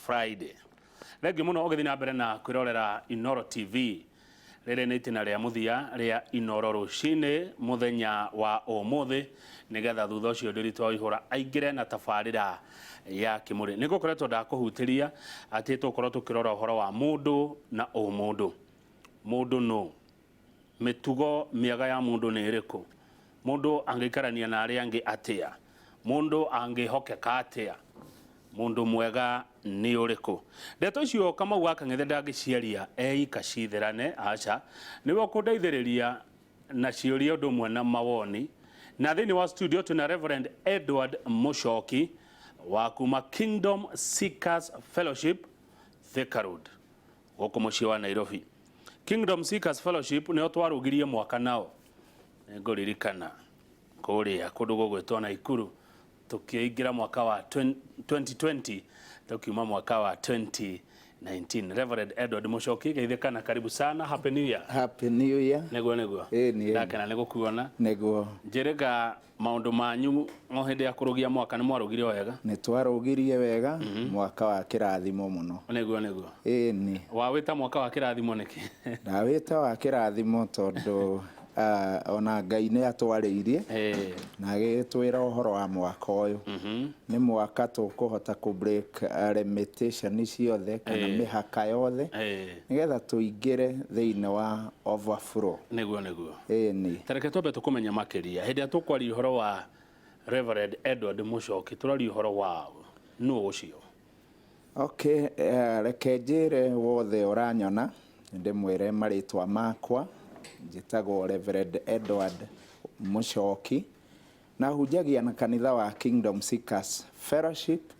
Friday. Thengiũ mũno ũgĩthiĩ na mbere na kwĩrorera Inoro TV. Rĩrĩ nĩ itĩna rĩa mũthia rĩa Inoro rũcinĩ mũthenya wa ũmũthĩ, nĩgetha thutha ũcio Ndĩritũ wa Ihũra aingĩre na tabarĩra ya Kĩmũrĩ. Nĩ ngũkoretwo ndakũhutĩria atĩ tũgũkorwo tũkĩrora ũhoro wa mũndũ na ũmũndũ. Mũndũ nũ? Mĩtugo mĩega ya mũndũ nĩ ĩrĩkũ? Mũndũ angĩikarania na arĩa angĩ atĩa? Mũndũ angĩhokeka atĩa? Mũndũ mwega nĩ ũrĩkũ? Ndeto icio Kamau wa Kang'ethe ndangĩciaria eika citherane, aca. Nĩwe ũkũndeithĩrĩria na ciũria ũndũ ũmwe na mawoni. Na thĩinĩ wa studio twĩna Reverend Edward Mũchoki wa kuma Kingdom Seekers Fellowship, Thika Road, gũkũ mũciĩ wa Nairobi. Kingdom Seekers Fellowship nĩo twarũgirie mwaka nao, nĩngũririkana kũrĩa kũndũ gũgwĩtwo Naikuru. Tũkĩingĩra mwaka wa 2020 tũkiuma mwaka wa 2019. Reverend Edward Mũchoki, geithĩka na karibu sana. Happy New Year. Happy New Year. Nĩguo, nĩguo. Ĩĩ nĩ. Ndakena nĩ gũkuona. Nĩguo. Njĩrĩga maũndũ manyu o hĩndĩ ya kũrũgia mwaka nĩ mwarũgire wega? Nĩ twarũgirie wega, mwaka wa kĩrathimo mũno. Nĩguo, nĩguo. Ĩĩ nĩ. Wawĩta mwaka wa kĩrathimo nĩkĩ? Ndawĩta wa kĩrathimo tondũ ona Ngai nĩ atwarĩirie na agĩtwĩra ũhoro wa mwaka ũyũ. Nĩ mwaka tũkũhota kũ break limitation ciothe kana mĩhaka yothe nĩgetha tũingĩre thĩinĩ wa overflow. Nĩguo, nĩguo. Ĩĩ nĩ. Ta reke twambe tũkũmenye makĩria. Hĩndĩ ĩrĩa tũkwaria ũhoro wa Reverend Edward Mũchoki, tũraria ũhoro wa nũ ũcio? Okay, reke njĩre wothe ũranyona ndĩmwĩre marĩtwa makwa. Njĩtagwo Reverend Edward Mũchoki na hunjagia na kanitha wa Kingdom Seekers Fellowship,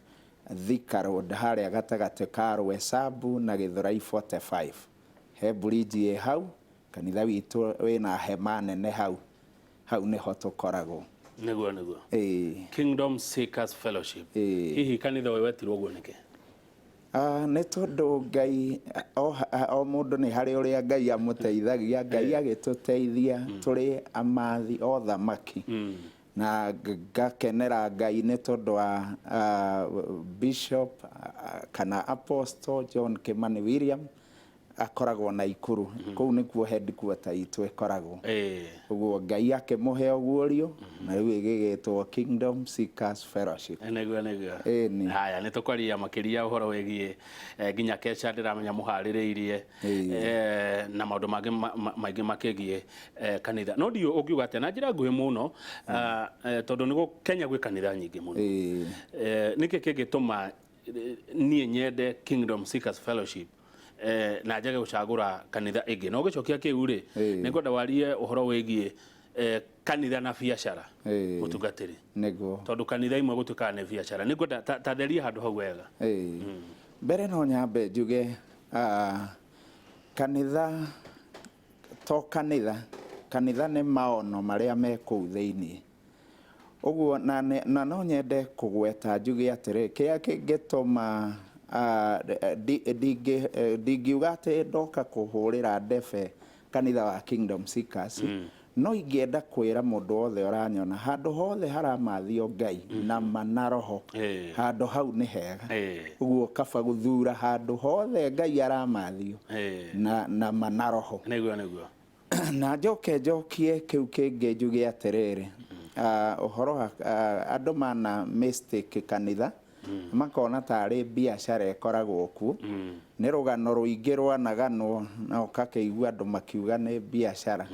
Thika Road, harĩa gatagatĩ ka Rwesambu na Gĩthũrai 45. He bridge ĩ hau, kanitha witũ wĩna hema nene hau, hau nĩho tũkoragwo. Nĩguo, nĩguo. Ĩĩ. Kingdom Seekers Fellowship. Ĩĩ. Hihi kanitha ũyũ wetirwo ũguo nĩkĩ? Nĩ tondũ Ngai o mũndũ nĩ harĩ ũrĩa Ngai amũteithagia. Ngai agĩtũteithia tũrĩ amathi o thamaki. Na ngakenera Ngai nĩ tondũ wa Bishop kana Apostle John Kimani William akoragwo Naikuru. Kũu nĩkuo headquarter itũ ĩkoragwo. Ũguo Ngai akĩmũhe ũguũrio na rĩu ĩgĩgĩtwo Kingdom Seekers Fellowship. Nĩguo, nĩguo. Ĩni. Haya, nĩ tũkwaria makĩria ũhoro wĩgiĩ nginya keca ndĩramenya mũharĩrĩirie na maũndũ mangĩ maingĩ makĩgiĩ kanitha. No ndiũ ũngiuga atĩa na njĩra nguhĩ mũno, tondũ nĩ Kenya gwĩ kanitha nyingĩ mũno. Nĩkĩ kĩngĩtũma niĩ nyende Kingdom Seekers Fellowship na njage gũcagũra kanitha ĩngĩ? Na ũgĩcokia kĩu rĩ, nĩ ngwenda warie ũhoro wĩgiĩ kanitha na biacara, mũtungatĩri. Nĩguo. Tondũ kanitha imwe gũtuĩkaga nĩ biacara. Nĩ ngwenda ta theria handũ hau wega. Mbere no nyambe njuge kanitha to kanitha, kanitha nĩ maono marĩa me kũu thĩinĩ. Ũguo na, na no nyende kũgweta njuge atĩrĩ, kĩrĩa kĩngĩtũma ndingiuga atĩ ndoka kũhũrĩra ndebe kanitha wa Kingdom Seekers, no ingĩenda kwĩra mũndũ wothe ũranyona, handũ hothe haramathio Ngai na ma na roho, handũ hau nĩ hega. Ũguo kaba gũthura handũ hothe Ngai aramathio na ma na roho. Nĩguo, nĩguo. Na njoke njokie kĩu kĩngĩ njuge atĩrĩrĩ, ũhoro wa andũ mana mistake kanitha, makona tarĩ biacara ĩkoragwo kuo. Nĩ rũgano rũingĩ rwanaganwo na ũgakĩigua andũ makiuga nĩ biacara.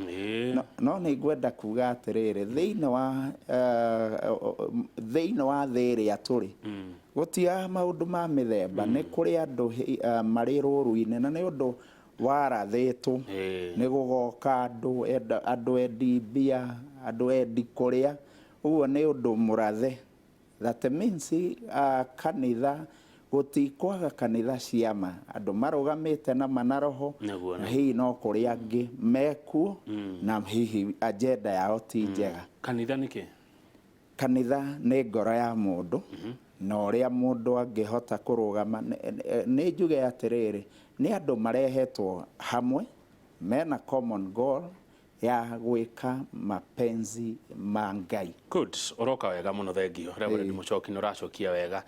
No nĩ ngwenda kuga atĩrĩrĩ, thĩinĩ wa thĩ ĩrĩa tũrĩ, gũtiaga maũndũ ma mĩthemba. Nĩ kũrĩ andũ marĩ rũru-inĩ na nĩ ũndũ warathĩtwo nĩ gũgoka andũ andũ endi mbia, andũ endi kũrĩa. Ũguo nĩ ũndũ mũrathe. That means kanitha gũtikwaga kanitha ciama, andũ marũgamĩte na ma na roho, na hihi no kũrĩ angĩ mekuo na hihi agenda yao ti njega. Kanitha nĩ kĩ? Kanitha nĩ ngoro ya mũndũ na ũrĩa mũndũ angĩhota kũrũgama. Nĩ njuge atĩrĩrĩ, nĩ andũ marehetwo hamwe mena common goal ya gwĩka mapenzi ma Ngai. Good, ũroka wega mũno, thengio Reverend Mũchoki, nĩ ũracokia wega.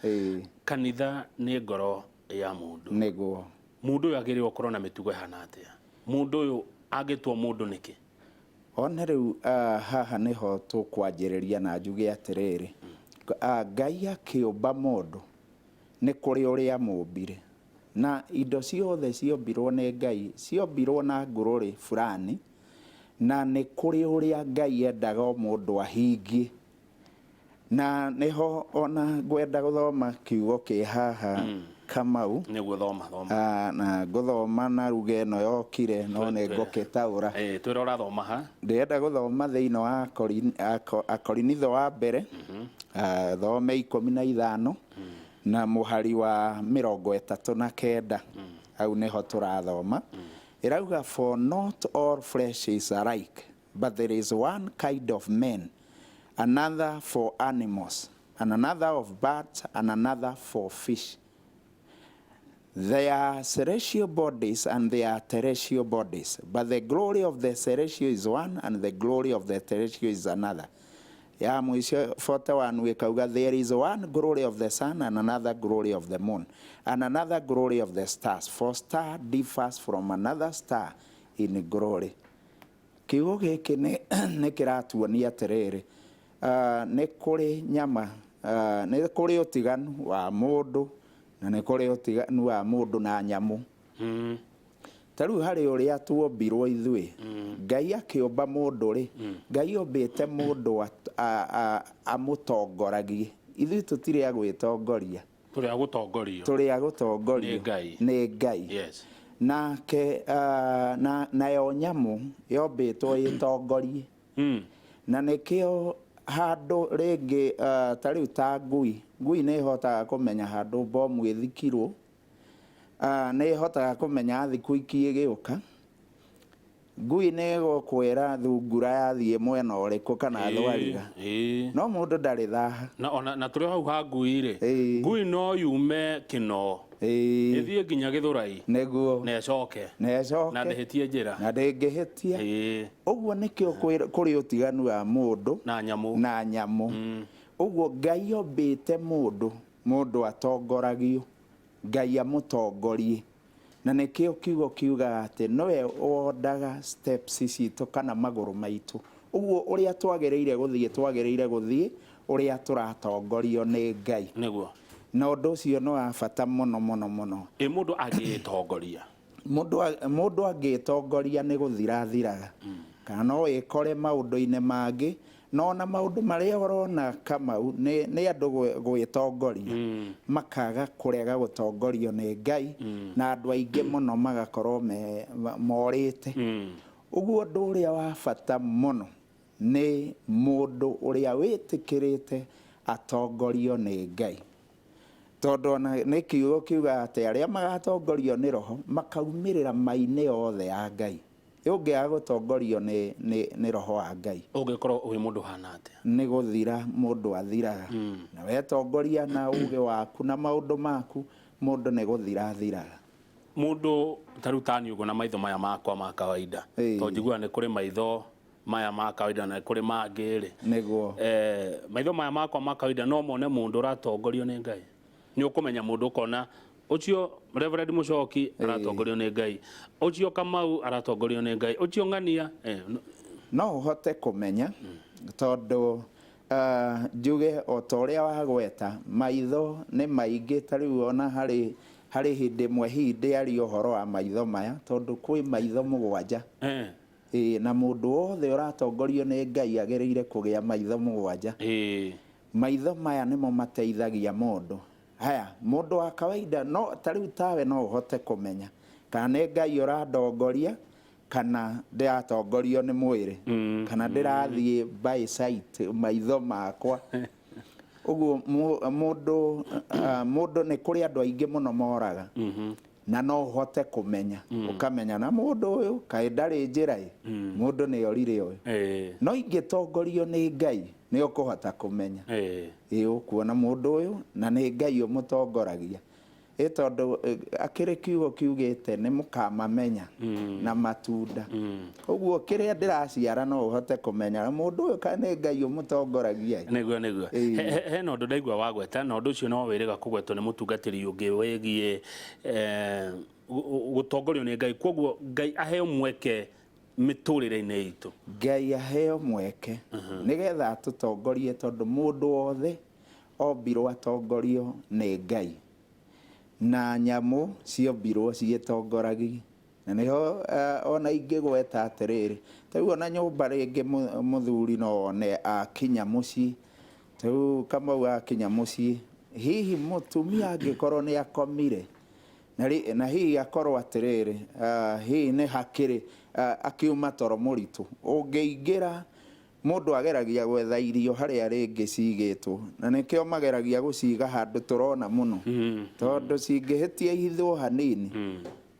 Kanitha nĩ ngoro. Ya mũndũ. Nĩguo. Mũndũ ũyũ agĩrĩirwo gũkorwo na mĩtugo ĩhana atĩa? Mũndũ ũyũ angĩtwo mũndũ nĩkĩ? One rĩu haha nĩho tũkwanjĩrĩria na njuge atĩrĩrĩ, Ngai akĩũmba mũndũ nĩ kũrĩ ũrĩa amũmbire, na indo ciothe ciombirwo nĩ Ngai ciombirwo na ngũrũrĩ fulani, na nĩ kũrĩ ũrĩa Ngai endaga o mũndũ ahingie. Na nĩho ona ngwenda gũthoma kiugo kĩ haha, Kamau. Nĩguo, thoma thoma. Na ngũthoma na ruga ĩno yokire, no nĩ ngũkĩtaũra. Twĩra ũrathoma ha? Ndĩrenda gũthoma thĩinĩ wa Akorinitho wa mbere, thome 15 na mũhari wa 39. Hau nĩho tũrathoma. Ĩrauga, "For not all flesh is alike, but there is one kind of men, another for animals, and another of birds, and another for fish. There are celestial bodies and there are terrestrial bodies, but the glory of the celestial is one and the glory of the terrestrial is another." Ya mũico 41 ĩkauga, "There is one glory of the sun and another glory of the moon and another glory of the stars, for star differs from another star in glory." Kiugo gĩkĩ nĩ kĩratuonia atĩrĩrĩ, nĩ kũrĩ nyama, nĩ kũrĩ ũtiganu wa mũndũ na nĩ kũrĩ ũtiganu wa mũndũ na nyamũ. Ta rĩu harĩ ũrĩa tuombirwo ithuĩ, Ngai akĩũmba mũndũ rĩ, Ngai ombĩte mũndũ amũtongoragie. Ithuĩ tũtirĩ a gwĩtongoria. Tũrĩ a gũtongorio. Tũrĩ a gũtongorio. Nĩ Ngai. Nĩ Ngai. Nake nayo nyamũ yombĩtwo ĩtongorie. Na nĩkĩo handũ rĩngĩ, ta rĩu ta ngui, ngui nĩ ĩhotaga kũmenya handũ bomu ĩthikirwo, nĩ ĩhotaga kũmenya thikũ iki ĩgĩũka. Ngui nĩ ĩgũkwĩra thungura yathiĩ mwena ũrĩkũ kana thwariga. No mũndũ ndarĩ thaha. Na ona na tũrĩ hau ha ngui rĩ, ngui no yume Kĩno, ĩthiĩ nginya Gĩthũrai, na ĩcoke. Na ĩcoke. Na ndĩhĩtie njĩra. Na ndĩngĩhĩtia. Ũguo nĩkĩo kũrĩ ũtiganu wa mũndũ na nyamũ. Na nyamũ. Ũguo Ngai ombĩte mũndũ, mũndũ atongoragio, Ngai amũtongorie. Na nĩkĩo kiugo kiugaga atĩ nĩwe wondaga steps citũ kana magũrũ maitũ. Ũguo ũrĩa twagĩrĩire gũthiĩ, twagĩrĩire gũthiĩ ũrĩa tũratongorio nĩ Ngai. Na ũndũ ũcio nĩ wa bata mũno mũno mũno. Ĩ mũndũ angĩĩtongoria? Mũndũ angĩĩtongoria nĩ gũthira athiraga. Kana no wĩkore maũndũ-inĩ mangĩ, no ona maũndũ marĩa ũrona, Kamau, nĩ andũ gwĩtongoria, makaga kũrega gũtongorio nĩ Ngai, na andũ aingĩ mũno magakorwo me morĩte. Ũguo ũndũ ũrĩa wa bata mũno nĩ mũndũ ũrĩa wĩtĩkĩrĩte atongorio nĩ Ngai, tondũ ona nĩ kiugo kiugaga atĩ arĩa magatongorio nĩ Roho makaumĩrĩra ma-inĩ yothe ya Ngai. Ũngĩaga gũtongorio nĩ Roho wa Ngai, ũngĩkorwo wĩ mũndũ hana atĩa? Nĩ gũthira mũndũ athiraga. Na wetongoria na ũgĩ waku na maũndũ maku, mũndũ nĩ gũthira athiraga. Mũndũ ta rĩu tani ũguo na maitho maya makwa ma kawaida, tondũ njiguaga nĩ kũrĩ maitho maya ma kawaida na nĩ kũrĩ mangĩ rĩ, maitho maya makwa ma kawaida no mone mũndũ ũratongorio nĩ Ngai? Nĩ ũkũmenya mũndũ ũkona ũcio Reverend Mũcoki aratongorio nĩ Ngai, ũcio Kamau aratongorio nĩ Ngai, ũcio ng'ania? No ũhote kũmenya, tondũ njuge o ta ũrĩa wagweta, maitho nĩ maingĩ. Ta rĩu ona harĩ hĩndĩ ĩmwe hihi ndĩaria ũhoro wa maitho maya, tondũ kwĩ maitho 7. Ĩĩ, na mũndũ wothe ũratongorio nĩ Ngai agĩrĩire kũgĩa maitho 7. Maitho maya nĩmo mateithagia mũndũ. Haya, mũndũ wa kawaida, no ta rĩu tawe no ũhote kũmenya kana nĩ Ngai ũrandongoria kana ndĩratongorio nĩ mwĩrĩ, kana ndĩrathiĩ by sight, maitho makwa. Ũguo mũndũ nĩ kũrĩ andũ aingĩ mũno moraga, na no ũhote kũmenya, ũkamenya na mũndũ ũyũ kaĩ ndarĩ njĩra ĩ, mũndũ nĩ orire ũyũ. No ingĩtongorio nĩ Ngai nĩ ũkũhota kũmenya. Ĩ ũkuona mũndũ ũyũ na nĩ Ngai ũmũtongoragia. Ĩ tondũ akĩrĩ kiugo kiugĩte nĩ mũkamamenya na matunda. Ũguo kĩrĩa ndĩraciara no ũhote kũmenya mũndũ ũyũ kana nĩ Ngai ũmũtongoragia. Nĩguo nĩguo. Hena ũndũ ndaigua wagweta na ũndũ ũcio no wĩrĩga kũgwetwo nĩ mũtungatĩri ũngĩ wĩgiĩ gũtongorio nĩ Ngai. Kwoguo Ngai aheo mweke mĩtũrĩre-inĩ itũ. Ngai aheo mweke nĩgetha atũtongorie tondũ mũndũ wothe ombirwo atongorio nĩ Ngai. Na nyamũ ciombirwo ciĩtongoragie. Na nĩho ona ingĩgweta atĩrĩrĩ, ta rĩu ona nyũmba rĩngĩ mũthuri no one akinya mũciĩ, ta rĩu Kamau akinya mũciĩ, hihi mũtumia angĩkorwo nĩ akomire, na hihi akorwo atĩrĩrĩ, hihi nĩ hakĩrĩ akiuma toro mũritũ, ũngĩingĩra mũndũ ageragia gwetha irio harĩa rĩngĩ cigĩtwo, na nĩkĩo mageragia gũciga handũ tũrona mũno, tondũ cingĩhĩtia ihithwo hanini,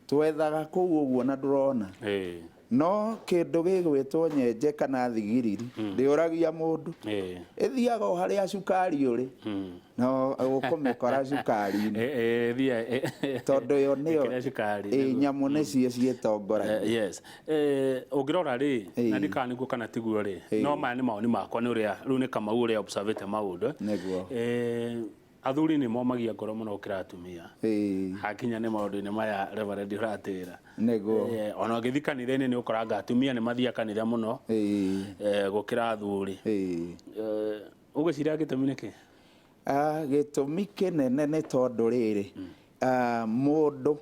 twethaga kũu ũguo na ndũrona. No kĩndũ gĩgwĩtwo nyenje kana thigiriri, ndĩũragia mũndũ, ĩthiaga o harĩa cukari ũrĩ, no ũkũmĩkora cukari-inĩ. Tondũ yo nĩyo nyamũ nĩcio ciĩtongoragia. Yes. Ũngĩrora rĩ, na ndikana nĩguo kana tiguo rĩ, no maya nĩ mawoni makwa nĩ ũrĩa rĩu nĩ Kamau ũrĩa observĩte maũndũ. Nĩguo. Athuri nĩ momagia ngoro mũno gũkĩra atumia. Hakinya nĩ maũndũ-inĩ maya Reverend ũratwĩra. Nĩguo. Ona ũngĩthiĩ kanitha-inĩ nĩ ũkoranga atumia nĩ mathiaga kanitha mũno gũkĩra athuri. Ũgwĩciria gĩtũmi nĩ kĩ? Gĩtũmi kĩnene nĩ tondũ rĩrĩ, mũndũ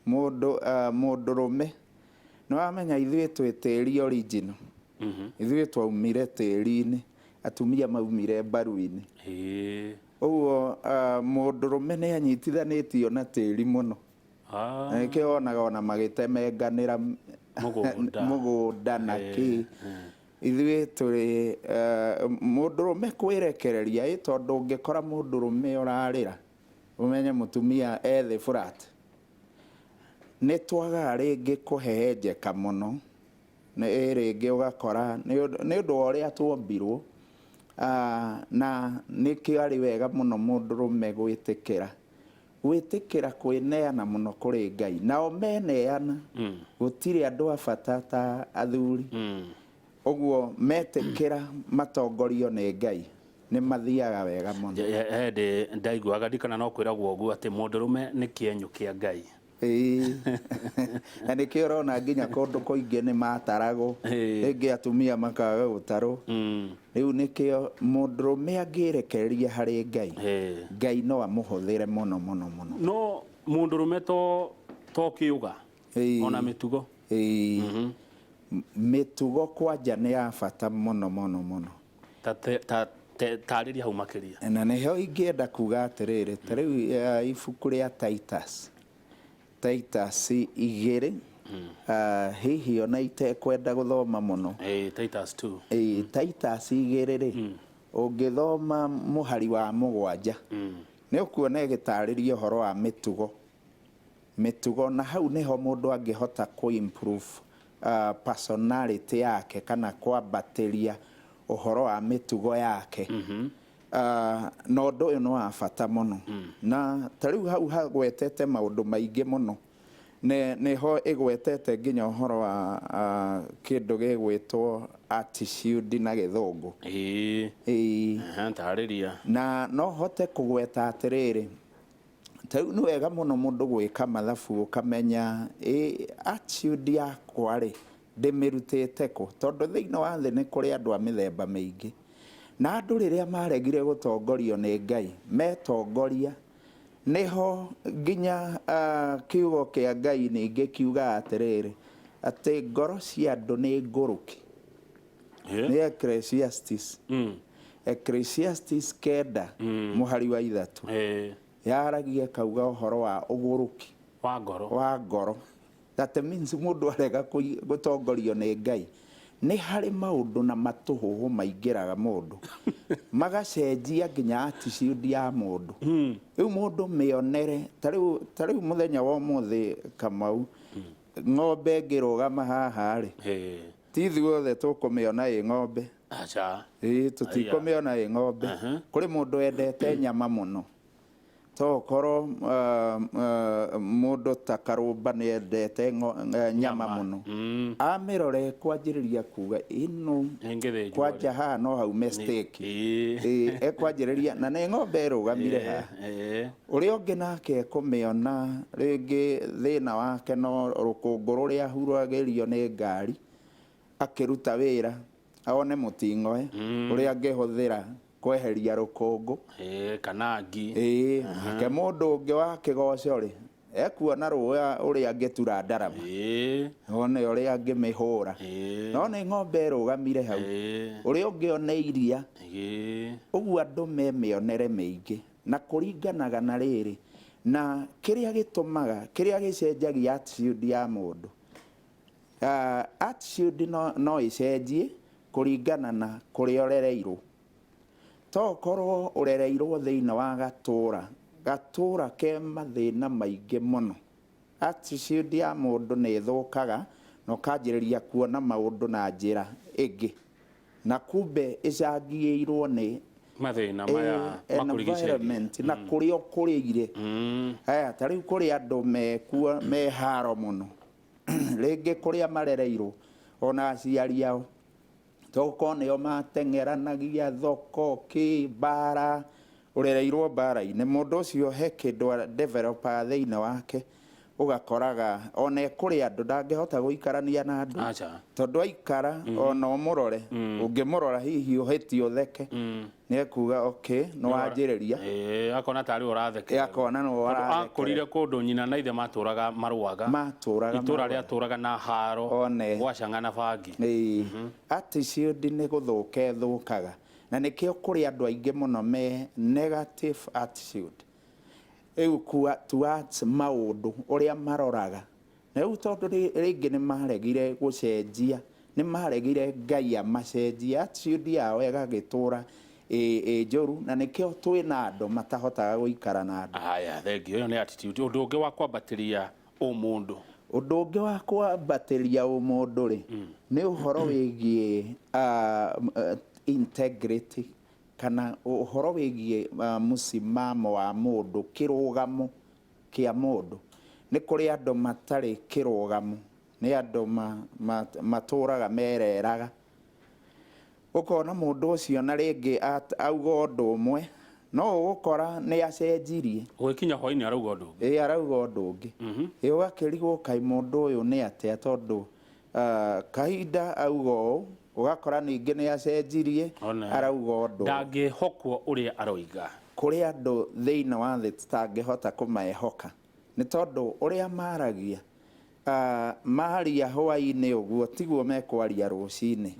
mũndũ mũndũrũme nĩ wamenya ithuĩ twĩ tĩri original. Ithuĩ twaumire tĩri-inĩ, atumia maumire mbaru-inĩ. Ũguo mũndũrũme nĩ anyitithanĩtio na tĩri mũno. Na nĩkĩo wonaga ona magĩtemenganĩra mũgũnda na kĩ. Ithuĩ tũrĩ mũndũrũme kwĩrekereria ĩ tondũ ũngĩkora mũndũrũme ũrarĩra ũmenye mũtumia ethĩ flat. Nĩ twagaga rĩngĩ kũhehenjeka mũno, nĩ rĩngĩ ũgakora nĩ ũndũ wa ũrĩa twombirwo, na nĩkĩo arĩ wega mũno mũndũrũme gwĩtĩkĩra. Gwĩtĩkĩra kwĩneana mũno kũrĩ Ngai. Nao meneana, gũtirĩ andũ a bata ta athuri. Ũguo metĩkĩra matongorio nĩ Ngai, nĩ mathiaga wega mũno. Hĩndĩ ndaiguaga ndikana no kwĩragwo ũguo atĩ mũndũrũme nĩ kĩenyũ kĩa Ngai. Na nĩkĩo ũrona nginya kũndũ kũingĩ nĩ mataragwo, rĩngĩ atumia makaga gũtarwo. Rĩu nĩkĩo mũndũrũme angĩrekereria harĩ Ngai, Ngai no amũhũthĩre mũno mũno mũno. No mũndũrũme to kĩũga ona mĩtugo. Mĩtugo kwanja nĩ ya bata mũno mũno mũno. Tarĩria hau makĩria. Na nĩho ingĩenda kuga atĩrĩrĩ, ta rĩu ibuku rĩa Titus, Titus 2, hihi ona itekwenda gũthoma mũno. Titus 2. Titus 2 rĩ, ũngĩthoma mũhari wa 7, nĩ ũkuona ĩgĩtarĩria ũhoro wa mĩtugo. Mĩtugo, na hau nĩho mũndũ angĩhota kũ improve personality yake kana kwambatĩria ũhoro wa mĩtugo yake. Na ũndũ ũyũ nĩ wa bata mũno. Na ta rĩu hau hagwetete maũndũ maingĩ mũno. Nĩho ĩgwetete nginya ũhoro wa kĩndũ gĩgwĩtwo attitude na gĩthũngũ. Tarĩria. Na no hote kũgweta atĩrĩrĩ, ta rĩu nĩ wega mũno mũndũ gwĩka mathabu ũkamenya attitude yakwa rĩ ndĩmĩrutĩte kũ, tondũ thĩinĩ wa thĩ nĩ kũrĩ andũ a mĩthemba mĩingĩ. Na andũ rĩrĩa maregire gũtongorio nĩ Ngai, metongoria, nĩho nginya kiugo kĩa Ngai ningĩ kiugaga atĩrĩrĩ, atĩ ngoro cia andũ nĩ ngũrũki. Nĩ Ecclesiastes. Ecclesiastes 9, mũhari wa 3. Yaragia kauga ũhoro wa ũgũrũki. Wa ngoro. Wa ngoro. That means mũndũ arega gũtongorio nĩ Ngai. Nĩ harĩ maũndũ na matũhũhũ maingĩraga mũndũ. Magacenjia nginya attitude ya mũndũ. Rĩu mũndũ mĩonere, ta rĩu mũthenya wa ũmũthĩ Kamau, ng'ombe ĩngĩrũgama haha rĩ, ti ithuothe tũkũmĩona ĩ ng'ombe. Aca. Tũtikũmĩona ĩ ng'ombe. Kũrĩ mũndũ wendete nyama mũno. To ũkorwo mũndũ ta Karũmba nĩ endete nyama mũno, amĩrora ekwanjĩrĩria kuga ĩno Ĩngĩthĩnjwo. Kwanja haha no haume steak. Ĩĩ, ekwanjĩrĩria na nĩ ng'ombe ĩrũgamire haha. Ũrĩa ũngĩ nake ekũmĩona rĩngĩ thĩna wake no rũkũngũ rũrĩa ahuragĩrio nĩ ngari akĩruta wĩra, one mũting'oe ũrĩa angĩhũthĩra kweheria rũkũngũ. Ĩĩ, kana ngi. Ĩĩ, nake mũndũ ũngĩ wa kĩgoco rĩ, ekuona rũa ũrĩa angĩtura ndarama, one ũrĩa angĩmĩhũra. No nĩ ng'ombe ĩrũgamire hau. Ũrĩa ũngĩ one iria. Ũguo andũ me mĩonere mĩingĩ na kũringanaga na rĩrĩ na kĩrĩa gĩtũmaga, kĩrĩa gĩcenjagia attitude ya mũndũ. Attitude no ĩcenjie kũringana na kũrĩa ũrereirwo. To ũkorwo ũrereirwo thĩinĩ wa gatũra, gatũra ke mathĩna maingĩ mũno. Attitude ya mũndũ nĩ ĩthũkaga na ũkanjĩrĩria kuona maũndũ na njĩra ĩngĩ. Na kumbe ĩcangĩirwo nĩ mathĩna maya makũrigicĩirie. Environment na kũrĩa ũkũrĩire. Haya, ta rĩu kũrĩ andũ mekuo me haro mũno. Rĩngĩ kũrĩa marereirwo ona aciari ao tokorwo nĩo mateng'eranagia thoko kĩ mbara, ũrereirwo mbara-inĩ, mũndũ ũcio he kĩndũ developaga thĩinĩ wake, ũgakoraga ona kũrĩ andũ ndangĩhota gũikarania na andũ. Aca. Tondũ aikara ona ũmũrore, ũngĩmũrora hihi ũhĩtie ũtheke, nĩ ekuga okay, nĩ wanjĩrĩria. Ĩĩ, akona tarĩ ũrathekera. Ĩ, akona nĩ Tondũ ũrathekera. akũrire kũndũ nyina na ithe matũraga marũaga. Matũraga itũra marũaga. Rĩatũraga na haro. One. Gwacang'a na bangi. Ĩĩ, attitude nĩ gũthũka ĩthũkaga, na nĩkĩo kũrĩ andũ aingĩ mũno me negative attitude rĩu towards maũndũ ũrĩa maroraga. Na rĩu tondũ rĩngĩ nĩ maregire gũcenjia, nĩ maregire Ngai amacenjie, attitude yao ĩgagĩtũra ĩ njũru, na nĩkĩo twĩna andũ matahotaga gũikara na andũ. Haya, thengiũ. Ĩyo nĩ attitude. Ũndũ ũngĩ wa kwambatĩria ũmũndũ? Ũndũ ũngĩ wa kwambatĩria ũmũndũ rĩ, nĩ ũhoro wĩgiĩ integrity kana ũhoro wĩgiĩ mũsimamo wa mũndũ, kĩrũgamo kĩa mũndũ. Nĩ kũrĩ andũ matarĩ kĩrũgamo, nĩ andũ matũraga mereraga. Ũkona mũndũ ũcio na rĩngĩ auga ũndũ ũmwe, no ũgũkora nĩ acenjirie. Gũgĩkinya hwainĩ arauga ũndũ ũngĩ. Ĩ, arauga ũndũ ũngĩ. Ĩ, ũgakĩrigwo kaĩ mũndũ ũyũ nĩ atĩa, tondũ kahinda auga ũũ, ũgakora ningĩ nĩ acenjirie. One. Arauga ũndũ. Ndangĩhokwo ũrĩa aroiga. Kũrĩ andũ thĩinĩ wa thĩ tũtangĩhota kũmehoka, nĩ tondũ ũrĩa maragia, maria hwaĩ-inĩ ũguo tiguo mekwaria rũcinĩ.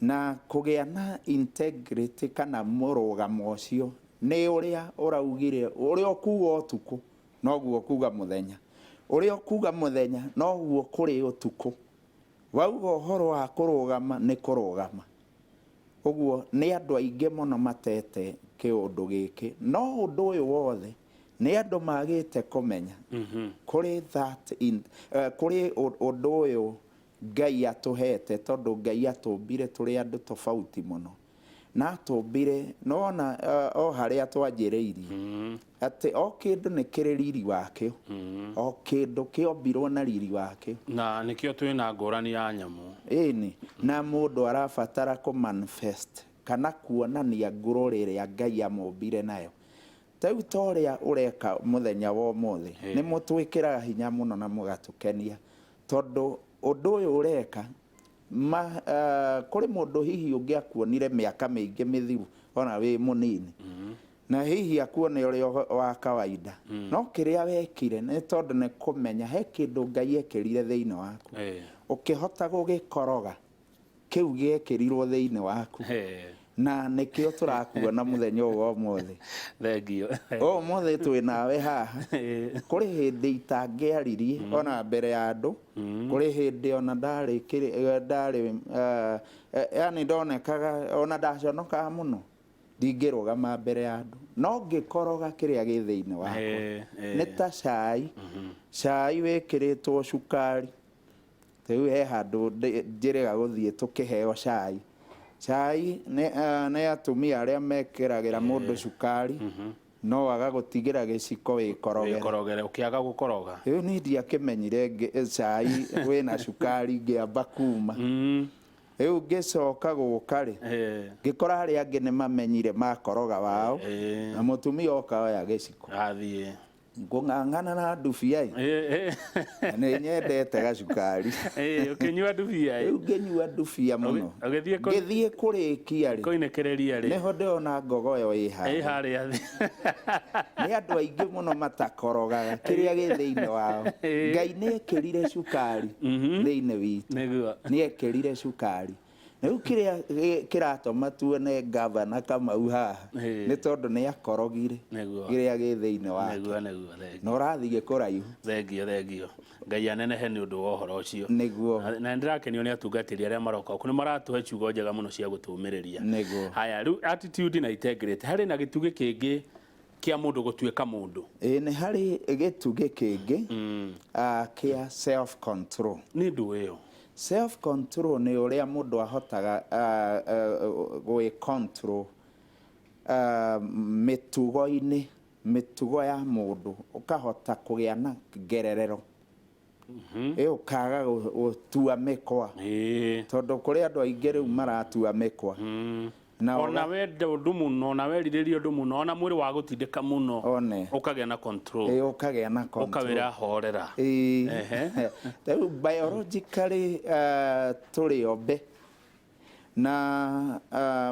Na kũgĩa na integrity kana mũrũgamo ũcio nĩ ũrĩa ũraugire, ũrĩa ũkuga ũtukũ noguo ũkuga mũthenya, ũrĩa ũkuga mũthenya noguo kũrĩ ũtukũ. Wauga ũhoro wa kũrũgama nĩ kũrũgama. Ũguo nĩ andũ aingĩ mũno matete kĩũndũ gĩkĩ, no ũndũ ũyũ wothe nĩ andũ magĩte kũmenya kũrĩ that kũrĩ ũndũ ũyũ Ngai atũhete, tondũ Ngai atũmbire tũrĩ andũ tofauti mũno, na atũmbire nona o harĩa twanjĩrĩirie atĩ o kĩndũ nĩ kĩrĩ riri wakĩo, o kĩndũ kĩombirwo na riri wakĩo. Na nĩkĩo twĩna ngũrani ya nyamũ. Ĩni, na mũndũ arabatara kũ manifest kana kuonania glory ĩrĩa Ngai amũmbire nayo. Ta rĩu ta ũrĩa ũreka mũthenya wa ũmũthĩ, nĩ mũtwĩkĩraga hinya mũno na mũgatũkenia, tondũ ũndũ ũyũ ũreka ma, kũrĩ mũndũ hihi ũngĩakuonire mĩaka mĩingĩ mĩthiru ona wĩ mũnini, na hihi akuone ũrĩa wa kawaida, no kĩrĩa wekire nĩ tondũ nĩ kũmenya he kĩndũ Ngai ekĩrire thĩinĩ waku, ũkĩhota gũgĩkoroga kĩu gĩekĩrirwo thĩinĩ waku, na nĩkĩo tũrakuona mũthenya ũyũ wa ũmũthĩ. Thengiũ. Ũmũthĩ twĩ nawe haha. Kũrĩ hĩndĩ itangĩaririe ona mbere ya andũ, kũrĩ hĩndĩ ona ndarĩ ndarĩ yani ndonekaga ona ndaconokaga mũno ndingĩrũgama mbere ya andũ, no ngĩkoroga kĩrĩa gĩ thĩinĩ wakwa. Nĩ ta cai, cai wĩkĩrĩtwo cukari. Rĩu he handũ njĩrĩga gũthiĩ tũkĩheo cai. Cai nĩ atumia arĩa mekĩragĩra mũndũ cukari. No agagũtigĩra gĩciko wĩkorogere. Wĩkorogere ũkĩaga gũkoroga. Rĩu niĩ ndiakĩmenyire cai wĩna cukari ngĩamba kuma. Rĩu ngĩcoka gũka rĩ, ngĩkora arĩa angĩ nĩ mamenyire makoroga wao, na mũtumia oka oya gĩciko. Athiĩ. Ngũng'ang'ana na ndubia ĩ, na nĩ nyendete gacukari. Ũkĩnyua ndubia ĩ. Rĩu ngĩnyua ndubia mũno. Ũgĩthiĩ Ngĩthiĩ kũrĩkia rĩ, kũinĩkĩrĩria rĩ. Nĩho ndĩrona ngogoyo ĩ Ĩ harĩa. harĩa thĩ. Nĩ andũ aingĩ mũno matakorogaga kĩrĩa gĩ thĩinĩ wao. Ngai nĩ ekĩrire cukari thĩinĩ witũ. Nĩguo. Nĩ ekĩrire cukari. Rĩu kĩrĩa kĩratũma tuone gavana Kamau haha nĩ tondũ nĩ akorogire Nĩguo. kĩrĩa gĩ thĩinĩ wake. Nĩguo, nĩguo, thengio. Na ũrathiĩ kũraihu. Thengio, thengio. Ngai anenehe nĩ ũndũ wa ũhoro ũcio. Nĩguo. Na nĩndĩrakenio nĩ atungatĩri arĩa maroka gũkũ, nĩ maratũhe ciugo njega mũno cia gũtũũmĩrĩria. Nĩguo. Haya, rĩu attitude na integrity, harĩ na gĩtugĩ kĩngĩ kĩa mũndũ gũtuĩka mũndũ. Ĩĩ, nĩ harĩ gĩtugĩ kĩngĩ kĩa self control. Nĩ ndũ ĩyo? Self control nĩ ũrĩa mũndũ ahotaga gwĩ control mĩtugo-inĩ, mĩtugo ya mũndũ, ũkahota kũgĩa na ngererero. Ĩ ũkaga gũtua mĩkwa. Tondũ kũrĩ andũ aingĩ rĩu maratua mĩkwa. Na Ona wenda ũndũ mũno, ona werirĩria ũndũ mũno, ona mwĩrĩ wa gũtindĩka mũno, One. ũkagĩa na control. Ĩ, ũkagĩa na control. Ũkawĩra horera. Ĩ. Rĩu biologically, tũrĩ ombe na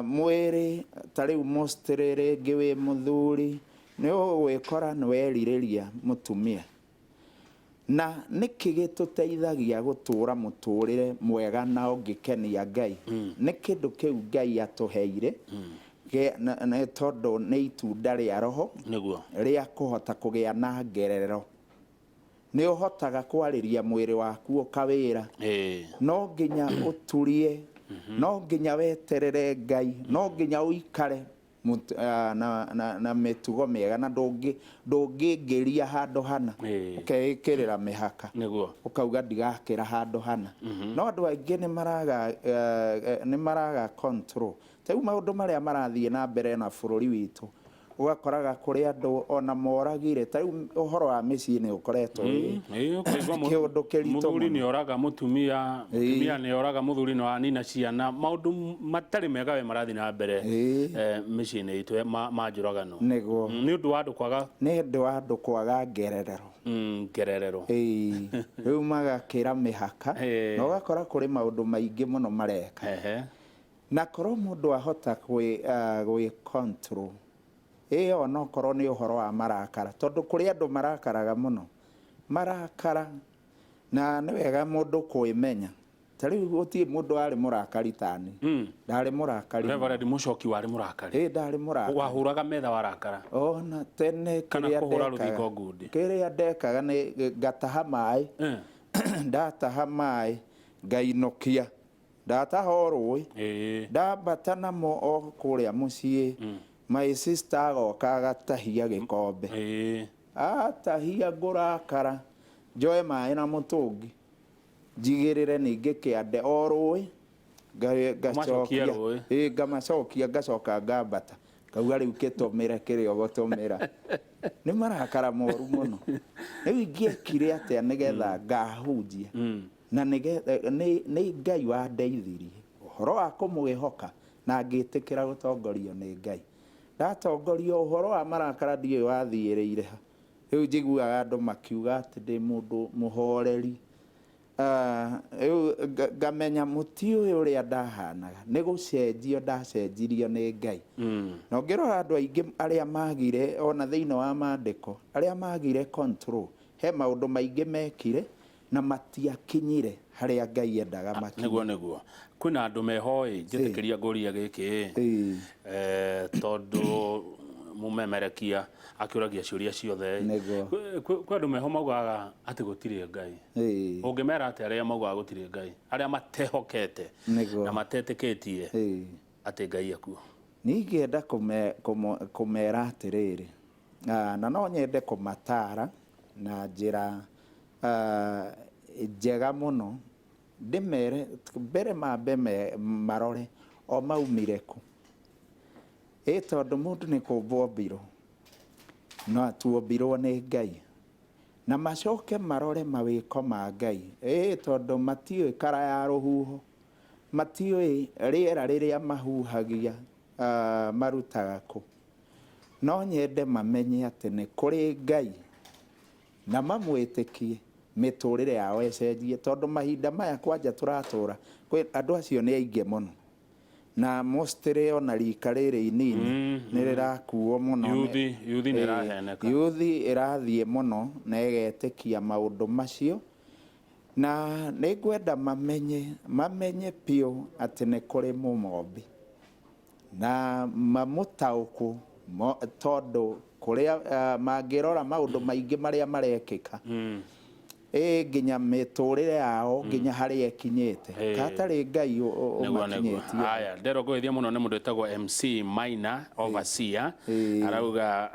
mwĩrĩ ta rĩu mostly rĩngĩ wĩ mũthuri nĩ ũgwĩkora nĩ werirĩria mũtumia. Na nĩkĩ gĩtũteithagia gũtũra mũtũrĩre mwega na ũngĩkenia Ngai? Nĩ kĩndũ kĩu Ngai atũheire, nĩ tondũ nĩ itunda rĩa roho rĩa kũhota kũgĩa na ngerero. Nĩ ũhotaga kwarĩria mwĩrĩ waku ũkawĩra. No nginya ũturie, no nginya weterere Ngai, no nginya ũikare na mĩtugo mĩega na ndũngĩingĩria handũ hana. Ũkeĩkĩrĩra mĩhaka. Ũkauga ndigakĩra handũ hana. No andũ aingĩ nĩ maraga control. Ta rĩu maũndũ marĩa marathiĩ na mbere na bũrũri witũ, ũgakoraga kũrĩ andũ ona moragire. Ta rĩu ũhoro wa mĩciĩ nĩ ũkoretwo wĩ Ũkaigua kĩũndũ kĩritũ mũthuri mũno. nĩ oraga mũtumia, mũtumia nĩ oraga mũthuri, nĩ wanina ciana. Maũndũ matarĩ mega we marathiĩ na mbere, mĩciĩ-inĩ itũ ma njũragano. Nĩ ũndũ wa andũ kwaga Nĩ ũndũ wa andũ kwaga ngererero. Ngererero. Rĩu magakĩra mĩhaka, na ũgakora kũrĩ maũndũ maingĩ mũno mareka. Na korwo mũndũ ahota gwĩ control, ĩyo onokorwo nĩ ũhoro wa marakara, tondũ kũrĩ andũ marakaraga mũno. Marakara, na nĩ wega mũndũ kwĩmenya. Ta rĩu gũtirĩ mũndũ warĩ mũrakari ta niĩ. Ndarĩ mũrakari. Reverend Mũchoki warĩ mũrakari. Ĩĩ, ndarĩ mũrakari. Wahũraga metha warakara. Ona tene Kana kĩrĩa kũhũra ndekaga. rũthingo ngundi. Kĩrĩa ndekaga nĩ ngataha maĩ. Ndataha maĩ, ngainũkia. Ndataha o rũĩ. Ndambata namo o kũrĩa mũciĩ. My sister agoka agatahia gĩkombe. Atahia ngũrakara, njoe maĩ na mũtũngi, njigĩrĩre ningĩ kĩande o rũĩ, Ũmacokie ngacokia. rũĩ. Ĩĩ, ngamacokia, ngacoka ngambata. Ngauga rĩu kĩtũmĩre kĩrĩa ũgũtũmĩra. Nĩ marakara moru mũno. Rĩu ingĩekire atĩa nĩgetha ngahunjia? Na nĩ Ngai wandeithirie ũhoro wa kũmwĩhoka na ngĩtĩkĩra gũtongorio nĩ Ngai. Ndatongorio ũhoro wa marakara ndiũĩ wathiĩrĩire ha. Rĩu njiguaga andũ makiuga atĩ ndĩ mũndũ mũhoreri. Rĩu ngamenya mũtiũĩ ũrĩa ndahanaga. Nĩ gũcenjio ndacenjirio nĩ Ngai. Na ũngĩrora andũ aingĩ arĩa magire ona thĩinĩ wa maandĩko, arĩa magire control, he maũndũ maingĩ mekire na matiakinyire harĩa Ngai endaga makinye. Nĩguo, nĩguo. Kwĩna andũ meho ĩ, njĩtĩkĩria ngũria gĩkĩ ĩ. Tondũ mũmemerekia akĩũragia ciũria ciothe ĩ. Kwĩ andũ meho maugaga atĩ gũtirĩ Ngai. Ũngĩmera atĩ arĩa maugaga gũtirĩ Ngai, arĩa matehokete na matetĩkĩtie atĩ Ngai ekuo. Niĩ ingĩenda kũmera atĩrĩrĩ, na no nyende kũmatara na njĩra njega mũno, ndĩmere mbere mambe marore o maumire kũ. Ĩ tondũ mũndũ nĩ kũmbwo mbirũ. No tuombirwo nĩ Ngai na macoke marore mawĩko ma Ngai, ĩĩ, tondũ matiũĩ kara ya rũhuho, matiũĩ rĩera rĩrĩa mahuhagia marutaga kũ. No nyende mamenye atĩ nĩ kũrĩ Ngai na mamwĩtĩkie, mĩtũrĩre yao ĩcenjie, tondũ mahinda maya kwanja tũratũra kwĩ andũ acio nĩ aingĩ mũno, na mostly ona rika rĩrĩ inini nĩ rĩrakuo mũno. Yuthi nĩ ĩraheneka. Yuthi ĩrathiĩ mũno na ĩgetĩkia maũndũ macio, na nĩ ngwenda mamenye biũ atĩ nĩ kũrĩ mũmombi na mamũtaũkũ, tondũ kũrĩa mangĩrora maũndũ maingĩ marĩa marekĩka, ĩ nginya mĩtũrĩre yao, nginya harĩa ĩkinyĩte, hatarĩ Ngai ũmakinyĩtie. Aya, ndero ngũgeithia mũno nĩ mũndũ wĩtagwo MC Maina Overseer, arauga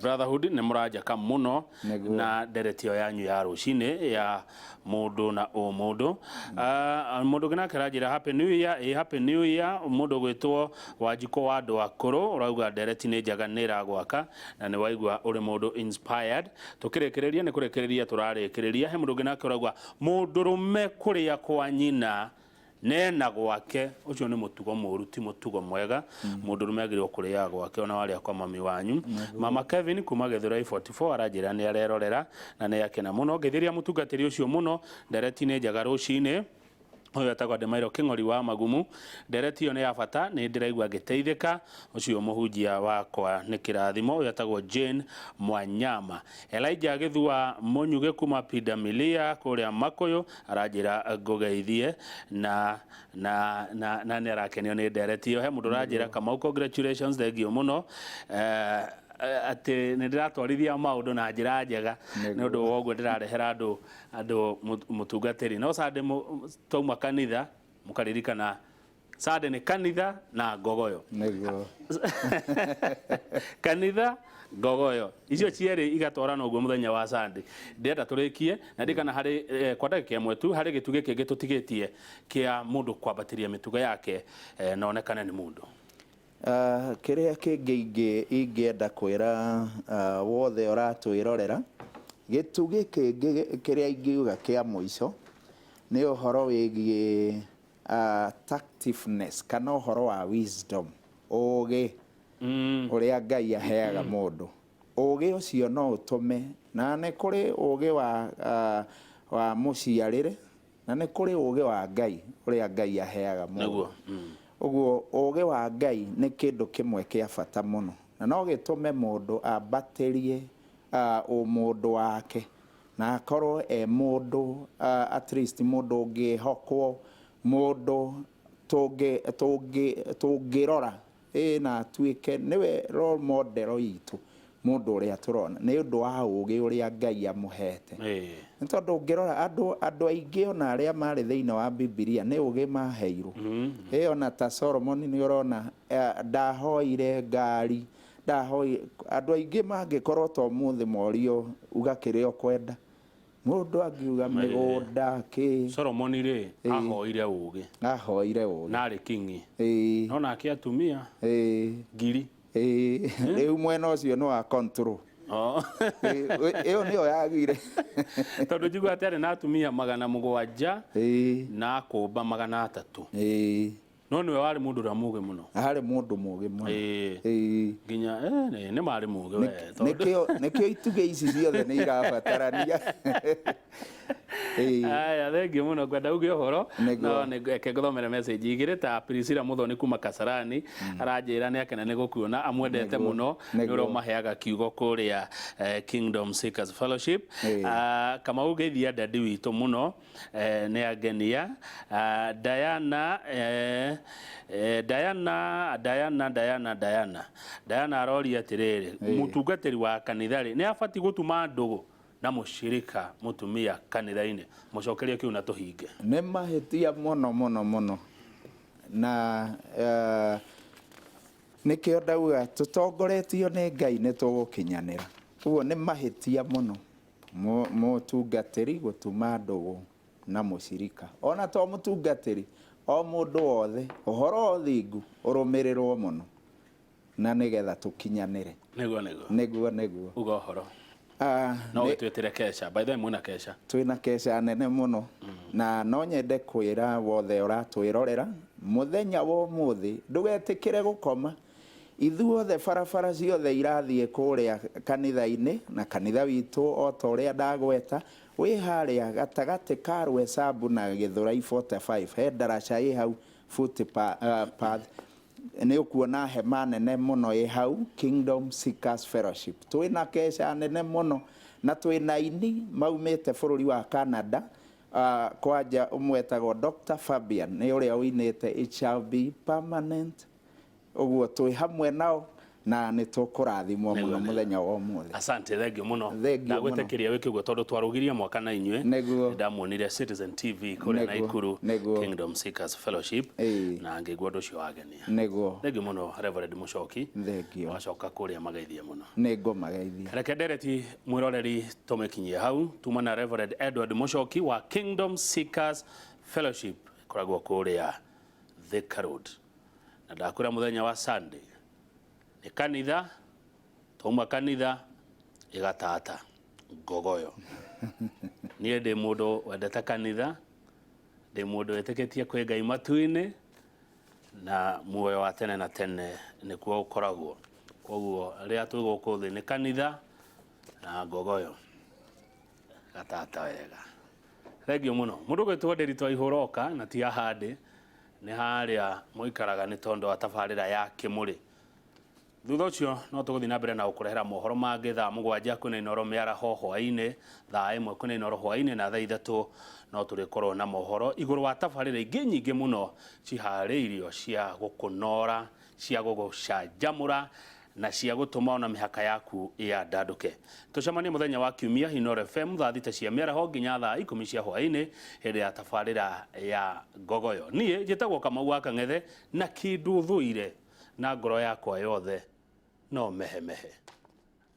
brotherhood nĩ mũranjaka mũno na ndereti ĩyo yanyu ya rũcinĩ ya mũndũ na ũmũndũ. Mũndũ ũngĩ nake aranjĩra happy new year, ĩ happy new year. Mũndũ ũgwĩtwo Wanjikũ wa andũ akũrũ ũrauga ndereti nĩ njega, nĩ ĩragwaka na nĩ waigua ũrĩ mũndũ inspired. Tũkĩrĩkĩrĩria, nĩ kũrĩkĩrĩria tũrarĩkĩrĩria, he mũndũ ũngĩ nake ũrauga mũndũrũme kũrĩa kwa nyina nena gwake, ũcio nĩ mũtugo mũru, ti mũtugo mwega. Mũndũrũme agĩrĩirwo kũrĩaga gwake ona warĩa kwa mami wanyu. Mama Kevin kuma Gĩthũrai 44 aranjĩra nĩ arerorera na nĩ akena mũno. Ngeithĩria mũtungatĩri ũcio mũno, ndereti nĩ njega rũcinĩ. Ũyũ etagwo Ndemairo Kĩng'ori wa Magumu, ndereti ĩyo nĩ ya bata, nĩ ndĩraigua ngĩteithĩka, ũcio mũhunjia wakwa nĩ kĩrathimo. Ũyũ etagwo Jane Mwanyama. Elijah Gĩthua Mũnyugĩ kuma Pindamilia kũrĩa Makũyũ aranjĩra ngũgeithie na na na na nĩ arakenio nĩ ndereti ĩyo. He mũndũ ũranjĩra Kamau, congratulations, thank you mũno, atĩ nĩ ndĩratwarithia maũndũ na njĩra njega nĩ ũndũ wa ũguo ndĩrarehera andũ mũtungatĩri. No Sunday twauma kanitha, mũkaririkana Sunday nĩ kanitha na ngogoyo. Nĩguo. Kanitha, ngogoyo, icio cierĩ igatwarana ũguo mũthenya wa Sunday. Ndĩrenda tũrĩkie na ndirikana harĩ kwa ndagĩka ĩmwe tu, harĩ gĩtugĩ kĩngĩ tũtigĩtie kĩa mũndũ kwambatĩria mĩtugo yake na onekane nĩ mũndũ. Kĩrĩa kĩngĩ ingĩenda kwĩra wothe ũratwĩrorera, gĩtugĩ kĩngĩ kĩrĩa ingiuga kĩa mũico nĩ ũhoro wĩgiĩ tactiveness kana ũhoro wa wisdom, ũgĩ ũrĩa Ngai aheaga mũndũ. Ũgĩ ũcio no ũtũme, na nĩ kũrĩ ũgĩ wa mũciarĩre na nĩ kũrĩ ũgĩ wa Ngai ũrĩa Ngai aheaga mũndũ. Ũguo ũgĩ wa Ngai nĩ kĩndũ kĩmwe kĩa bata mũno, na no gĩtũme mũndũ ambatĩrie ũmũndũ wake na akorwo e mũndũ at least mũndũ ũngĩhokwo, mũndũ tũngĩrora, ĩ na atuĩke nĩwe role model itũ, mũndũ ũrĩa tũrona nĩ ũndũ wa ũgĩ ũrĩa Ngai amũhete. Nĩ tondũ ũngĩrora andũ aingĩ ona arĩa marĩ thĩinĩ wa Bibilia nĩ ũgĩ maheirwo. Ĩ ona ta Solomon nĩ ũrona ndahoire ngari, ndahoire, andũ aingĩ mangĩkorwo ta ũmũthĩ morio uga kĩrĩa ũkwenda, mũndũ angiuga mĩgũnda kĩ. Solomon rĩ, ahoire ũgĩ. Ahoire ũgĩ. Na arĩ kingi. No nake atumia ngiri. Rĩu mwena ũcio nĩ wa control. Ĩyo nĩyo yagire. Tondũ njigua atĩ arĩ na atumia 700 na akũmba 300. No nĩwe warĩ mũndũ ũrĩa mũgĩ mũno. Arĩ mũndũ mũgĩ mũno. Nginya nĩ marĩ mũgĩ we, tondũ Nĩkĩo itugĩ ici ciothe nĩ irabatarania. Aya, thengiũ mũno, ngwenda uge ũhoro. No reke ngũthomere message igĩrĩ ta Priscilla Muthoni kuma Kasarani aranjĩra nĩ akena nĩ gũkuona, amwendete mũno nĩ ũrĩa ũmaheaga kiugo kũrĩa Kingdom Seekers Fellowship. Kamau, geithia dadi witũ mũno, nĩ angenia. Diana, Diana, Diana, Diana, Diana, Diana aroria atĩrĩrĩ, mũtungatĩri wa kanitha rĩ, nĩ abatiĩ gũtuma ndũgũ na mũshirika mũtumia kanitha-inĩ? Mũcokerie kĩu na tũhinge. Nĩ mahĩtia mũno mũno mũno, na nĩkĩo ndauga tũtongoretio nĩ Ngai nĩ tũgũkinyanĩra. Ũguo nĩ mahĩtia mũno mũtungatĩri gũtuma ndũgũ na mũshirika, ona to mũtungatĩri, o mũndũ wothe, ũhoro wa ũthingu ũrũmĩrĩrwo mũno. Na nĩgetha tũkinyanĩre. Nĩguo nĩguo. Nĩguo nĩguo. Uga ũhoro. No gĩtwĩtĩre kesha. By the way, mwĩna kesha. Twĩna kesha nene mũno. Na no nyende kwĩra wothe ũratwĩrorera mũthenya wa ũmũthĩ ndũgetĩkĩre gũkoma. Ithuothe barabara ciothe irathiĩ kũrĩa kanitha-inĩ, na kanitha witũ o ta ũrĩa ndagweta wĩ harĩa gatagatĩ ka Rwesambu na Gĩthũrai 45, he ndaraca ĩ hau footpath, nĩ ũkuona hema nene mũno ĩ hau, Kingdom Seekers Fellowship. Twĩna kesha nene mũno na twĩna aini maumĩte bũrũri wa Canada, kwanja ũmwe etagwo Dr. Fabian, nĩ ũrĩa ũinĩte It Shall Be Permanent. Ũguo twĩ hamwe nao na nĩ tũkũrathimwo mũno mũthenya wa ũmũthĩ. Asante, thank you mũno. Thank you mũno. Ndagwĩtĩkĩria wĩke ũguo tondũ twarũgirie mwaka na inyuĩ. Nĩguo. Ndamuonire Citizen TV kũrĩa Naikuru, Kingdom Seekers Fellowship, na ngĩigua ũndũ ũcio wagenia. Nĩguo. Thank you mũno Reverend Mũchoki. Thank you. Wacoka kũrĩa mageithie mũno. Nĩ ngũmageithia. Reke ndereti mwĩroreri tũmĩkinyie hau. Tuma na Reverend Edward Mũchoki wa Kingdom Seekers Fellowship ĩkoragwo kũrĩa Thika Road. Na ndakwĩra mũthenya wa Sunday nĩ kanitha, twauma kanitha ĩgatata ngogoyo. Niĩ ndĩ mũndũ wendete kanitha, ndĩ mũndũ wĩtĩkĩtie kwĩ Ngai matu-inĩ, na muoyo wa tene na tene nĩkuo ũkoragwo. Koguo rĩrĩa twĩ gũkũ thĩ nĩ kanitha na ngogoyo gatata wega. Thengiũ mũno. Mũndũ ũgwĩtwo Ndĩritũ Waihũra na ti ahande, nĩ harĩa mũikaraga nĩ tondũ wa tabarĩra ya Kĩmũrĩ. Thutha ũcio no tũgũthiĩ na mbere na gũkũrehera mohoro mangĩ thaa 7 kwĩna Inooro mĩaraho hwaĩ-inĩ, thaa 1 kwĩna Inooro hwaĩ-inĩ, na thaa 3 no tũrĩkorwo na mohoro igũrũ wa tabarĩra ingĩ nyingĩ mũno ciharĩirio cia gũkũnora, cia gũgũcanjamũra na cia gũtũma ona mĩhaka yaku yandandũke. Tũcemanie mũthenya wa Kiumia Inooro FM thaa 6 cia mĩaraho nginya thaa 10 cia hwaĩ-inĩ hĩndĩ ya tabarĩra ya Ngogoyo. Niĩ njĩtagwo Kamau wa Kang'ethe na kĩndũ thũire na ngoro yakwa yothe no mehemehe.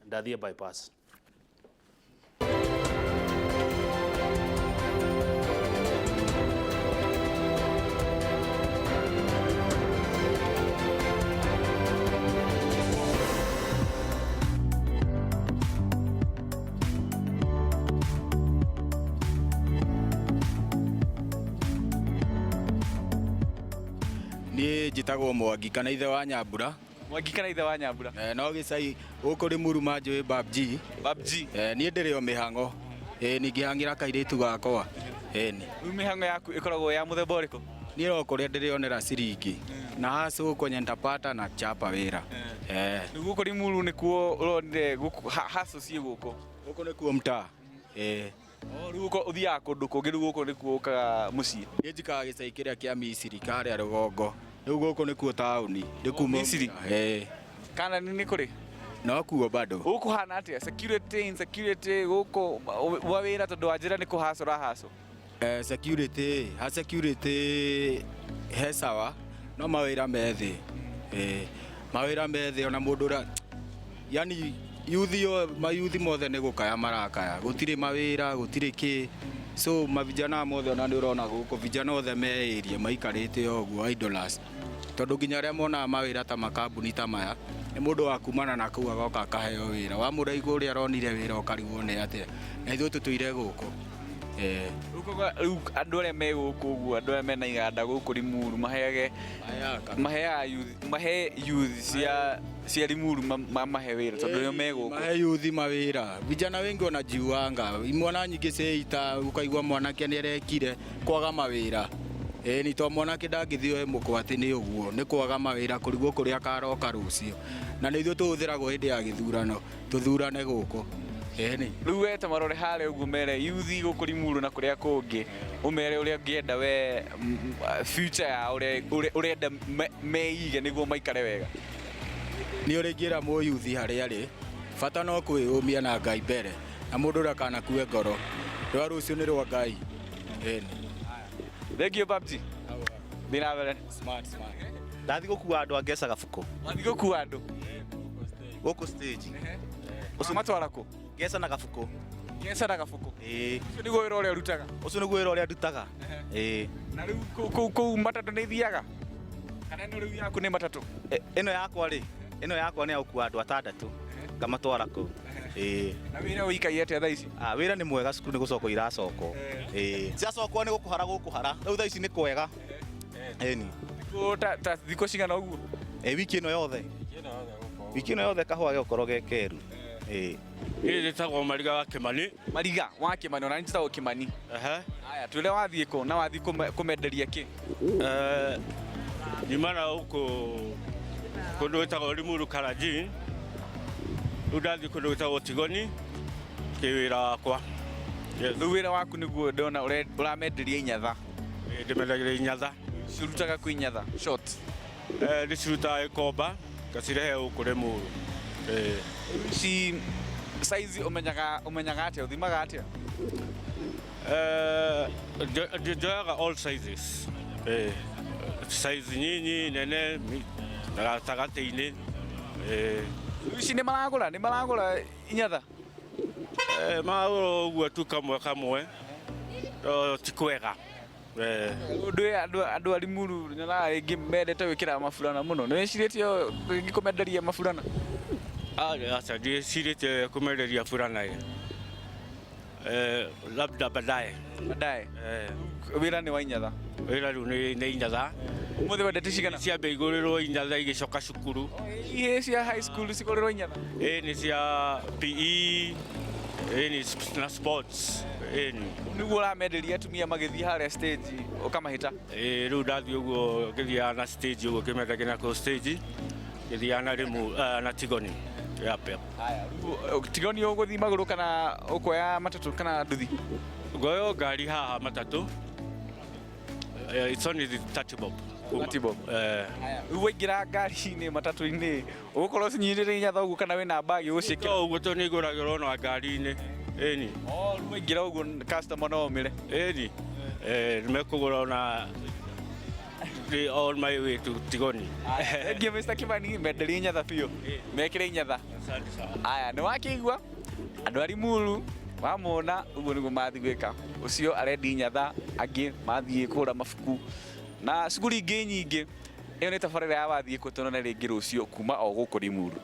Ndathiĩ bypass. Niĩ njĩtagwo Mwangi kana ithe wa Nyambura. Mwangi kana ithe wa Nyambura. No gĩcai gũkũ Limuru manjũĩ Babji. Babji. Niĩ ndĩrĩ o mĩhang'o. Ningĩhang'ĩra kairĩtu gakwa. Ni. Rĩu mĩhang'o yaku ĩkoragwo ya mũthemba ũrĩkũ? Niĩ no kũrĩa ndĩrĩonera ciringi. Na hacu gũkũ nitapata na chapa wĩra. Rĩu gũkũ Limuru nĩkuo ũronire gũkũ hacu ciĩ gũkũ? Gũkũ nĩkuo mtaa. Rĩu gũkũ ũthiaga kũndũ kũngĩ, rĩu gũkũ nĩkuo ũkaga mũciĩ? Niĩ njikaraga gĩcai kĩrĩa kĩa Misiri karĩa rũgongo. Rĩu gũkũ nĩkuo taũni. Nĩkuo Misiri? Kana nĩ kũrĩ? No kuo bado. Gũkũ hana atĩa? Security, insecurity, gũkũ wa wĩra tondũ wa njĩra nĩ kũhaco ũrahaco? Security, ha security he sawa, no mawĩra me thĩ. Mawĩra me thĩ ona mũndũ ũrĩa, yani yuthi yo, mayuthi mothe nĩ gũkaya marakaya. Gũtirĩ mawĩra, gũtirĩ kĩ. So mavijana mothe ona nĩ ũrona gũkũ, vijana othe me area maikarĩte o ũguo idlers. Tondũ nginya arĩa monaga mawĩra ta makambuni ta maya, nĩ mũndũ wa kumana na kũu agoka akaheo wĩra. Wamũra igũrũ ũrĩa aronire wĩra ũkarigwo nĩ atĩa. Na ithuĩ tũtũire gũkũ. Rĩu andũ arĩa me gũkũ ũguo, andũ arĩa mena iganda gũkũ Limuru, maheaga youth, mahe youth cia Limuru mahe wĩra tondũ nĩo me gũkũ. Mahe youth mawĩra. Vijana wengi wanajiuanga. Imwana nyingĩ ciĩita, ũkaigua mwanake nĩ arekire kwaga mawĩra. Ni to mwanake ndangĩthiĩ oe mũkwa atĩ nĩ ũguo, nĩ kwaga mawĩra kũrigwo kũrĩa akaroka rũciũ. Na nĩ ithuĩ tũhũthĩragwo hĩndĩ ya gĩthurano, tũthurane gũkũ. Ni. Rĩu we ta marore harĩa ũguo mere youth gũkũ Limuru na kũrĩa kũngĩ, ũmere ũrĩa ũngĩenda we, future ya ũrĩa ũrenda meige nĩguo maikare wega. Nĩ ũrĩa ingĩra mũyuthi harĩa arĩ, bata no kwĩyũmia na Ngai mbere, na mũndũ ndakanakue ngoro. Rwa rũciũ nĩ rwa Ngai. Ni. Thank you, Babji. Thiĩ na mbere. Smart, smart. Ndathiĩ gũkua andũ a Ngeca Gabuku. Wathiĩ gũkua andũ? Gũkũ stage. Ũcio matwara kũ? Ngeca na Gabuku. Ngeca na Gabuku. Ĩĩ. Ũcio nĩguo wĩra ũrĩa ũrutaga? Ũcio nĩguo wĩra ũrĩa ndutaga. Ĩĩ. Na rĩu kũu matatũ nĩ ithiaga? Kana ĩno rĩu yaku nĩ matatũ? Ĩno yakwa rĩ, Ĩno yakwa nĩ ya gũkua andũ atandatũ ngamatwara kũu. Ĩĩ. Na wĩra ũikaire atĩa thaa ici? Ah, wĩra nĩ mwega, cukuru nĩ gũcokwo iracokwo. Ĩĩ. Ciacokwo nĩ gũkũhara gũkũhara. Rĩu thaa ici nĩ kwega. Ĩni. Thikũ ta thikũ cigana ũguo? Ĩ wiki ĩno yothe. Wiki ĩno yothe kahũa gegũkorwo ge keru. Ĩĩ. Niĩ njĩtagwo Mariga wa Kĩmani. Mariga wa Kĩmani, ona niĩ njĩtagwo Kĩmani. Ehe. Aya, twĩre wathiĩ kũ na wathiĩ kũmenderia kĩ? Nyuma na gũkũ kũndũ gwĩtagwo Limuru Karajin. Rĩu ndathiĩ kũndũ gwĩtagwo Tigoni kĩwĩra wakwa. Yes. Rĩu wĩra waku nĩguo ndona ũramenderia inyatha. Ĩĩ, ndĩmendagĩria inyatha. Cirutaga kwĩ inyatha short. Ndĩcirutaga Gĩkomba ngacirehe gũkũ Limuru. Ĩĩ. Ici size ũmenyaga ũmenyaga atĩa, ũthimaga atĩa? Njoyaga all sizes. Size nyinyi nene na gatagatĩ-inĩ. Rĩu ici nĩ maragũra, nĩ maragũra inyatha? Maragũra ũguo tu kamwe kamwe. Ti kwega. Ũndũ ũyũ andũ a Limuru nyonaga rĩngĩ mendete gwĩkĩra maburana mũno. Nĩ wĩcirĩtie rĩngĩ kũmenderia maburana? Aca, ndiĩcirĩtie kũmenderia burana ĩ. Labda baadaye. Baadaye? Wĩra nĩ wa inyatha? Wĩra rĩu nĩ inyatha. Ũmũthĩ wendete cigana? Ciambe igũrĩrwo inyatha igĩcoka cukuru. Ihĩĩ cia high school cigũrĩrwo inyatha? Ĩĩ, nĩ cia PE, ĩĩ nĩ na sports. Ĩĩ nĩ. Nĩguo ũramenderia atumia magĩthiĩ harĩa stage ũkamahĩta? Ĩĩ, rĩu ndathiĩ ũguo ngĩthiaga na stage ũguo ngĩmendagia na kũu stage, ngĩthiaga na Limuru, na Tigoni. Yep, yep. Haya, rĩu Tigoni ũgũthiĩ magũrũ kana ũkuoya matatũ kana nduthi? Ngoyo ngari haha matatũ. It's only the 30 bob. 30 bob. Haya, rĩu waingĩra ngari-inĩ matatũ-inĩ, ũgũkorwo ũcinyitĩte inyatha ũguo kana wĩna bag ũgũciĩkĩra? To ũguo tondũ nĩ igũragĩrwo na ngari-inĩ. Ĩni. Oh, rĩu waingĩra ũguo customer no omĩre. Ĩni. Nĩ mekũgũra ona the on my way to Tigoni. Thank you Mr. Kimani, menderie inyatha biũ. Mekĩre inyatha. Asante sana. Aya, nĩ wakĩigua andũ a Limuru wamona ũguo nĩguo mathiĩ gwĩka. Ũcio arendia inyatha, angĩ mathiĩ kũgũra mabuku na cukuru ingĩ nyingĩ. Ĩyo nĩ tabarĩra ya wathiĩ kũ, tuonane rĩngĩ rũciũ kuma o gũkũ Limuru.